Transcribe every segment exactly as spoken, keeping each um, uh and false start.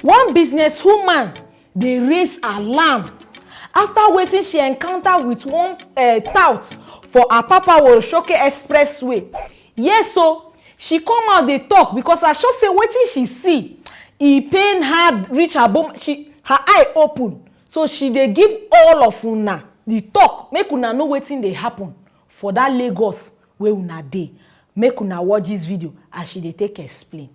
One businesswoman dey raise alarm after wetin she encounter with one uh, tout for Apapa Worosoke Expressway. Yes, so she come out dey talk because I sure say wetin she see, e pain her reach her bone. She her eye open, so she dey give all of una the talk make una know wetin dey happen for that Lagos wey una dey. Make una watch this video as she dey take explain.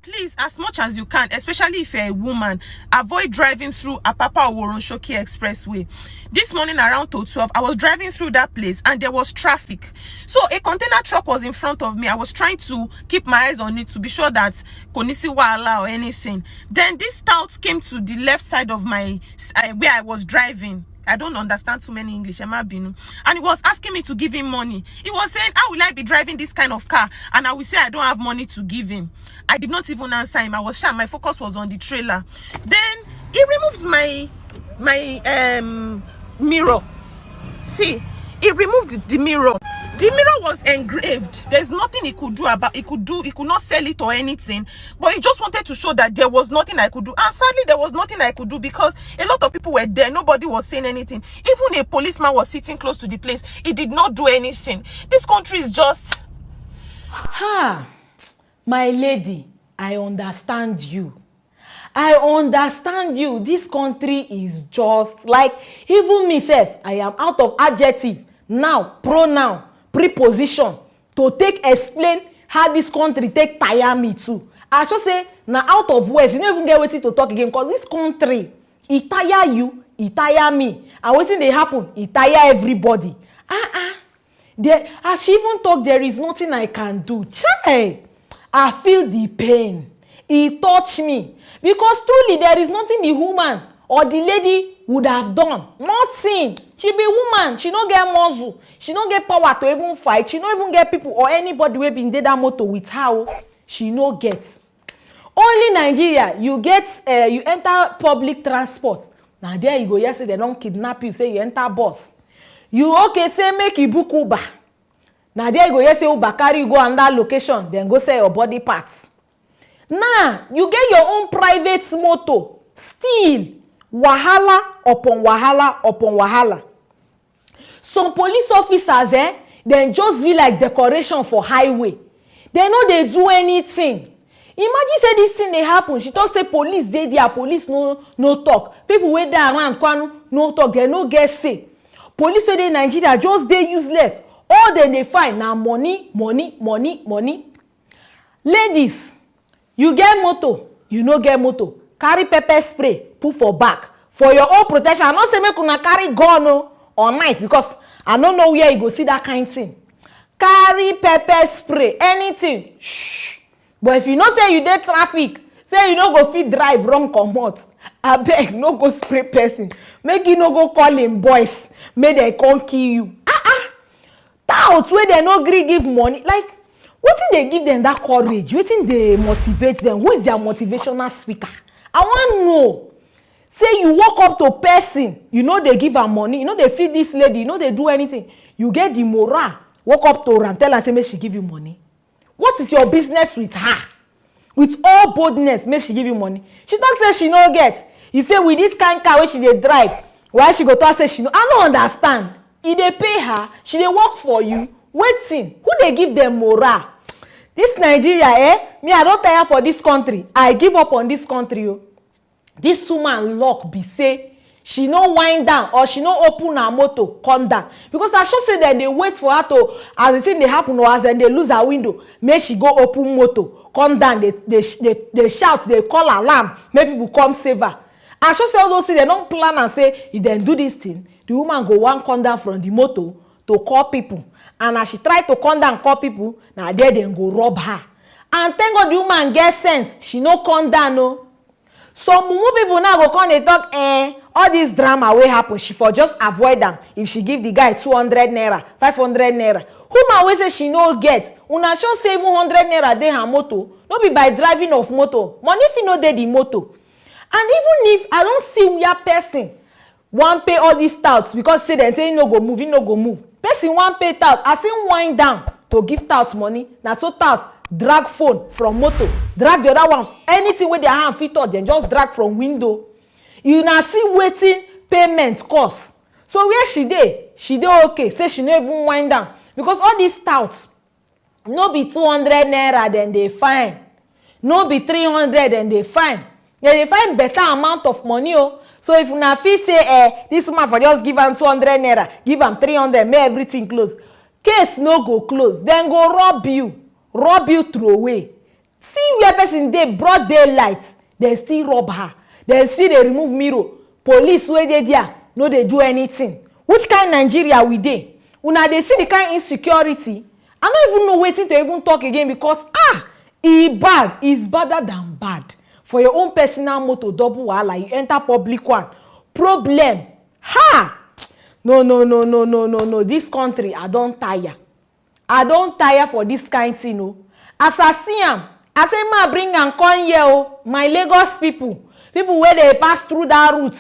Please, as much as you can, especially if you're a woman, avoid driving through Apapa Oworonshoki Expressway. This morning around to twelve, I was driving through that place and there was traffic. So a container truck was in front of me. I was trying to keep my eyes on it to be sure that konisi wahala or anything. Then this stout came to the left side of my uh, where I was driving. I don't understand too many English, Emma Binu. And he was asking me to give him money. He was saying, "How will I be driving this kind of car? And I will say I don't have money to give him." I did not even answer him. I was shy. My focus was on the trailer. Then he removed my my um mirror. See, he removed the mirror. The mirror was engraved. There's nothing he could do about he could do he could not sell it or anything. But he just wanted to show that there was nothing I could do. And sadly, there was nothing I could do because a lot of people were there. Nobody was saying anything. Even a policeman was sitting close to the place. He did not do anything. This country is just Ha! My lady, I understand you. I understand you. This country is just like, even me sef, I am out of adjective, noun, pronoun, preposition to take explain how this country take tire me too. I sure say na out of words, you no even get wetin to talk again because this country, e tire you, e tire me. And wetin dey happen, e tire everybody. Ah ah. There, as she even talk, there is nothing I can do. Chai! I feel the pain. E touch me because truly there is nothing the woman or the lady would have done. Nothing. She be woman. She no get muscle. She no get power to even fight. She no even get people or anybody wey bin dey that motor with her. Oh. She no get. Only Nigeria, you get uh, you enter public transport. Na there you go hear say dem don kidnap you, say you enter bus. You okay say make you book Uber. Na there you go hear say Uber carry you go another location, then go sell your body parts. Now you get your own private motor, still wahala upon wahala upon wahala. Some police officers eh, dem just be like decoration for highway. Dem no dey do anything. Imagine say this thing dey happen, she talk say police dey there, police no no talk, people wey dey around kwanu no talk, dem no get say. Police wey dey Nigeria just dey useless. All dem dey find na money, money, money, money. Ladies, you get motor, you no get motor, carry pepper spray put for back for your own protection. I no say make una carry gun o or knife because I no know where you go see that kind thing. Carry pepper spray, anything. Shh. But if you know say you dey traffic, say you no go fit drive run comot, abeg no go spray person. Make you no go call him boys, make dem come kill you. Ah ah. Tout wey dem no gree give money, like wetin dey give dem that courage, wetin dey motivate dem, who is their motivational speaker? I wan know. Say you walk up to person, you no dey give am money, you no dey feed this lady, you no dey do anything, you get the morale walk up to am tell am say make she give you money. What is your business with her? With all boldness make she give you money. She talk say she no get. You say with this kind car wey she dey drive, why she go talk say she no? I no understand. E dey pay her, she dey work for you. Wetin? Who dey give dem morale? This Nigeria eh, me I don tire for this country, I give up on this country o. Oh. This woman luck be say she no wind down or she no open her motor come down because I sure say dem dey wait for her to, as the thing dey happen or as dem dey lose her window, make she go open motor come down dey dey dey dey shout, dey call alarm, make people come save her. I sure say all those things dem don plan am say if dem do this thing, the woman go wan come down from the motor to call people, and as she try to come down call people, na there dem go rob her. And thank God the woman get sense, she no come down o. Some mumu people now go come dey talk eh, all this drama wey happen, she for just avoid am if she give the guy two hundred naira, five hundred naira. Woman wey say she no get, una sure say even hundred naira dey her motor? No be by driving of motor, money fit no dey the motor. And even if I don see where person wan pay all these touts because say dem say he no go move, he no go move. Person wan pay tout, as him wind down to give tout money, na so tout drag phone from motor, drag the other one, anything wey their hand fit touch, dem just drag from window. You na see wetin payment cost. So where she dey? She dey okay, say she no even wind down, because all these touts, no be two hundred naira dem dey find, no be three hundred dem dey find. Dem dey find better amount of money o. So if una feel say, eh, this woman for just give am two hundred naira, give am three hundred, make everything close, case no go close. Dem go rob you, rob you throway. See where person dey broad daylight, dem still rob her, dem still dey remove mirror. Police wey dey there no dey do anything. Which kind Nigeria we dey? Una dey see the kind insecurity? I no even know wetin to even talk again, because, ah, e bad, is badder than bad. For your own personal motor, double wahala, you enter public one, problem. Ha! No, no, no, no, no, no, no. This country, I don tire. I don tire for this kind thing o. As I see am, I say ma bring am come here o. My Lagos people, people wey dey pass through that route,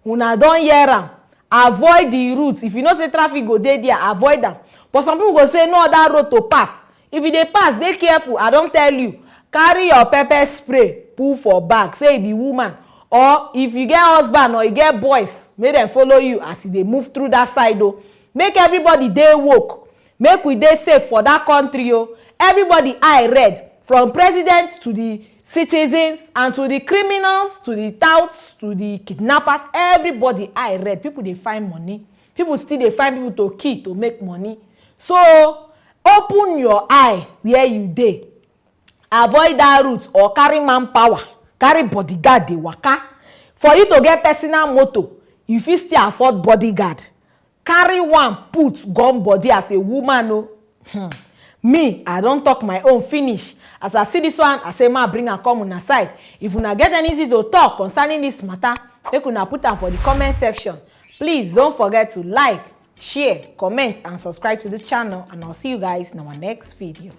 una don hear am. Avoid the route. If you know say traffic go dey there, avoid am. But some people go say no other road to pass. If you dey pass, dey careful. I don tell you, carry your pepper spray, put for bag, say e be woman. Or if you get husband or you get boys, make dem follow you as you dey move through that side o. Make everybody dey woke. Make we dey safe for that country o. Everybody eye red, from president to the citizens and to the criminals, to the touts, to the kidnappers. Everybody eye red. People dey find money. People still dey find people to kill to make money. So open your eye where you dey. Avoid that route or carry manpower, carry bodyguard dey waka. For you to get personal motor, you fit still afford bodyguard. Carry one put gum body as a woman o. Hmm. Me, I don talk my own finish. As I see this one, I say ma bring am come una side. If una get anything to talk concerning this matter, make una put am for the comment section. Please don't forget to like, share, comment and subscribe to this channel, and I'll see you guys in our next video.